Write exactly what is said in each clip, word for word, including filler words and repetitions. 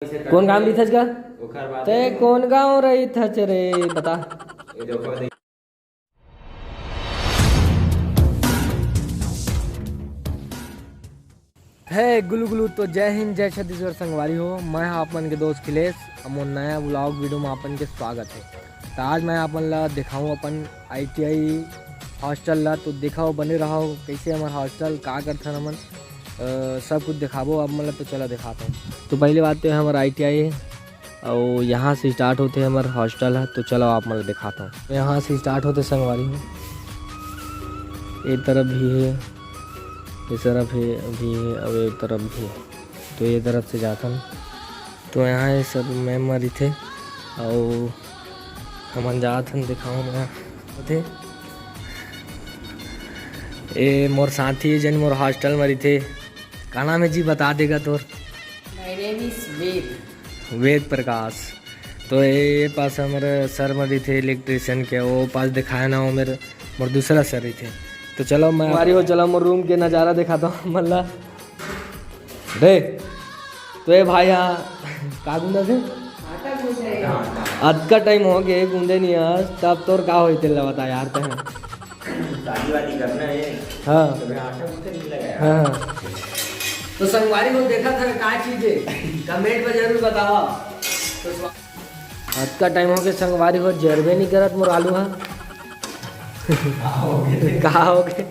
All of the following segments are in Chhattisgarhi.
कौन गांव रहिथस का? ते कौन गांव रहिथस रे, बता। हे गुलू गुलू, तो जय हिंद, जय छत्तीसगढ़ संगवारी हो। मैं हा अपन के दोस्त अखिलेश, अउ मोर नया vlog video में अपन के स्वागत है। तो आज मैं अपन ला दिखाऊँ अपन आई टी आई hostel ला। तो देखो, बने रहो, कैसे हमर hostel, का करथन हमन, अ, सब कुछ दिखाबो आप मन ला। तो चलो दिखाता हूँ। तो पहली बात तो है हमर आई टी आई, अउ यहाँ से start होथे हमर hostel ह। तो चलो आप मन ला दिखाता हूँ, यहाँ से start होथे संगवारी हो। ये तरफ भी है, ये तरफ है, भी है, अउ ये तरफ भी है। तो ये तरफ से जाथन। तो यहाँ ये सब ma'am मन रहिथे, अउ हमन जात हन, दिखाओ मैं होथे। ए मोर साथी जन मोर hostel में रहिथे। का नाम है जी, बता देगा तोर? My name is वेद। वेद प्रकाश। तो ये पास हमर sir मन रहिथे electrician के, वो पास दिखाए ना, वो मेरे मोर दूसरा sir रहिथे। तो चलो मैं संगवारी हो, चलो मोर room के नजारा दिखाता हूँ मतलब। रे, तो ये भाई, हाँ, का गूंदत हे? अतका time हो गए गूंदे नहीं आज, तब तोर का होई तेला बता यार तैं। शादी वादी करना है। हाँ। तो मैं आटा गूंथे नहीं लगा यार। हाँ। तो संगवारी हो, देखा था का चीज है, comment में जरूर बतावा। तो स्वा- अतका time हो गए संगवारी हो, जरबे नहीं करत मोर आलू हा। का हो गए?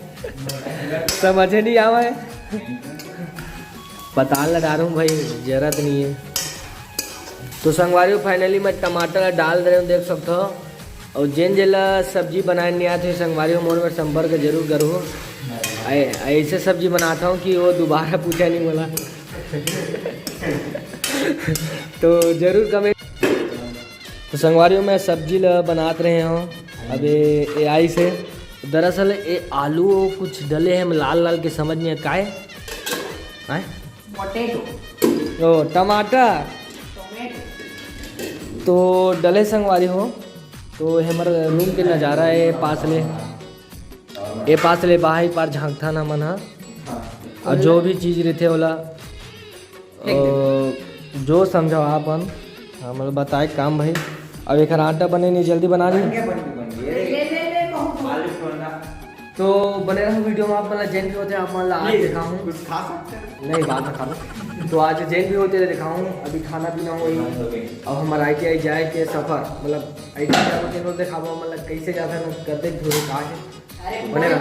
समझे नहीं आवे। पताल ला डालूं भाई, जरत नहीं है। तो संगवारी हो, finally मैं टमाटर ला डाल दे रहे हूँ, देख सकते हो। और जेन जेला सब्जी बनाए नहीं आते संगवारी हो, मोर में संपर्क जरूर करो। ऐ-, ऐसे सब्जी बनाता हूँ कि वो दोबारा पूछा नहीं बोला। तो जरूर comment। तो संगवारी हो, मैं सब्जी ला बनात रहे हूँ अबे ए आई से। दरअसल ये आलू कुछ डले हैं लाल लाल के, समझ नहीं आए काय। हैं? Potato। ओ, टमाटर। Tomato। तो डले संगवारी हो, तो ये हमर room के नजारा है, पास ले, ये पास ले बाहर पार झांकथन हमन हा। और जो भी चीज रहिथे ओला, फेंक देथे। अ, जो समझो आप मन, हाँ, मतलब बताए काम भाई। अब एक आटा बने नहीं, जल्दी बना ली। बन गया, बन गया, बन गया। ले, ले, ले, बहुत मालिश करना। तो बने रहो video में, आप मन ला जेन भी होथे आप मन ला आज please, दिखाऊं। कुछ खा सकते हैं? नहीं, बाद में खा लो। तो आज जेन भी होथे दिखाऊं, अभी खाना पीना होई। हाँ, तो भी। अब हमर आई टी आई जाए के सफर, मतलब आई टी आई जाए के दिखाबो, मतलब कैसे जाथन, कतेक दूर का है। बने रहो।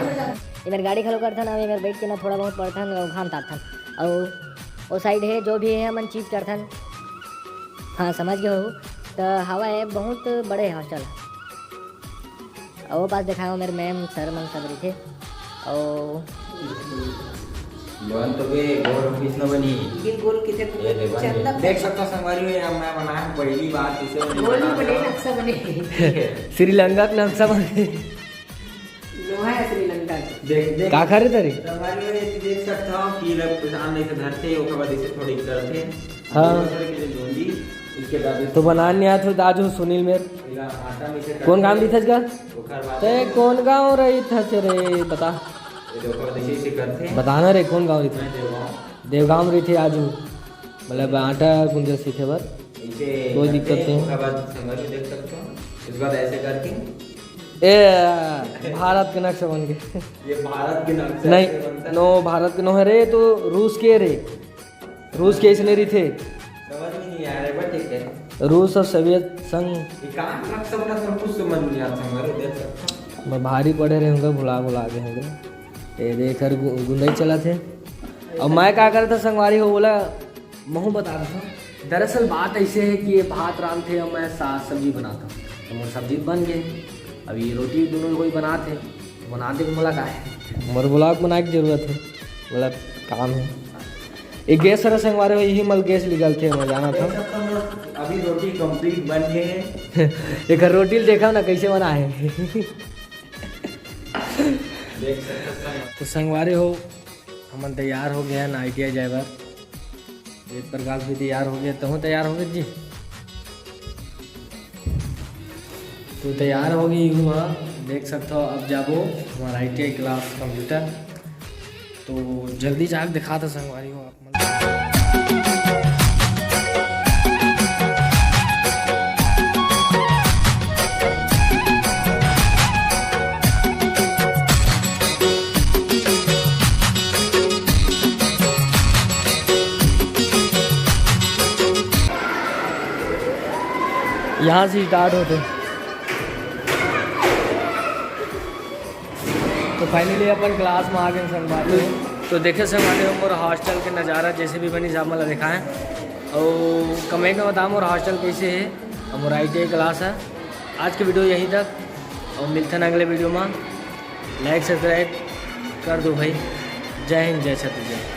एमेर गाड़ी घलो करथन, अउ एमेर बैठ के ना थोड़ा बहुत पढ़थन अउ घाम तापथन। अउ ओ side है, जो भी है हमन चीज करथन। हाँ, समझ गए हो। तो हवा है, बहुत बड़े hostel है। अउ वो पास दिखाओ, मेरे ma'am sir मन सब रहिथे। अउ बन तो बे, गोल किसना बनी? ये गोल किसे ये ले बन चंदा गए। देख सकता संगवारी हो, ये मैं बनाया हूँ पहली बार, इसे गोल भी बने, नक्शा बने। ठीक है। श्रीलंका का नक्शा बने। लोहा है श्रीलंका के। देख, देख। का करे तरी? संगवारी हो, ये देख सकता हूँ कि रब किसान ऐसे धरते, ओकर बाद इसे थोड़ी करते। हाँ। थोड़े के लिए धुंधी, इसके बाद तो बना नहीं आत हो, दाजू सुनील मेर। एला आटा में से कौन गांव करते। रहिथस का? ओकर बाद ते कौन गांव रहिथस रे, बता। ये देखो, जैसे इसे करते हैं। बताना रे, कौन गांव रहिथस? मैं देवगांव। देवगांव रहिथे आजू, मतलब आटा गुंजा सीखे बर। इसे कोई करते दिक्कत हैं, नहीं। उसके बाद संगवारी देख सकते हो, इसके बाद ऐसे करके। ए, भारत के नक्शा बन गए। ये भारत के नक्शा नहीं, ऐसे बनता है। नो, भारत के नो है रे, तो रूस के रे। रूस के ऐसे नहीं रहिथे। समझ में नहीं आ रहा है, but ठीक है। रूस और सोवियत संघ। ये कहाँ का नक्शा बना था, कुछ समझ नहीं आता हमारे, देख सकते हो। मैं भारी पढ़े रहे होंगे, भुला, भुला गए होंगे। ये देख, हर गु-, गुंदई चला थे। अब मैं का करता संगवारी हो, बोला, महू बता देता हूँ। दरअसल बात ऐसे है कि ये भात रांधथे और मैं सा-, सब्जी बनाता हूँ। तो मोर सब्जी बन गए, अब ये रोटी दोनों कोई बनाते हैं, बनाते को बोला का है, मोर vlog बनाए की जरूरत है, मतलब काम है। एक गैस हर संगवारी हो, यही मल गैस निकलते हैं, मैं जाना था। अभी रोटी complete बन गए हैं। एक रोटी देखा ना कैसे बना है। देख सकते हैं। तो संगवारी हो, हमन तैयार हो गए हैं आई टी आई जाए बर। वेद प्रकाश भी तैयार हो गए, तहूँ तैयार हो गए जी। तो तैयार हो गई हूँ, हाँ, देख सकते हो। अब जाबो हमारा I T I class computer। तो जल्दी जाके दिखा था संगवारी हो आप मन। यहाँ से स्टार्ट होथे। तो finally अपन क्लास में आ गए संगवारी। तो देखे संगवारी हो मोर हॉस्टल के नज़ारा, जैसे भी बनी जामा ला दिखाएं और कमेंट में बताओ मोर हॉस्टल कैसे है और मोर आई टी आई क्लास है। आज के वीडियो यहीं तक और मिलते हैं अगले वीडियो में। लाइक सब्सक्राइब कर दो भाई। जय हिंद, जय छत्तीसगढ़।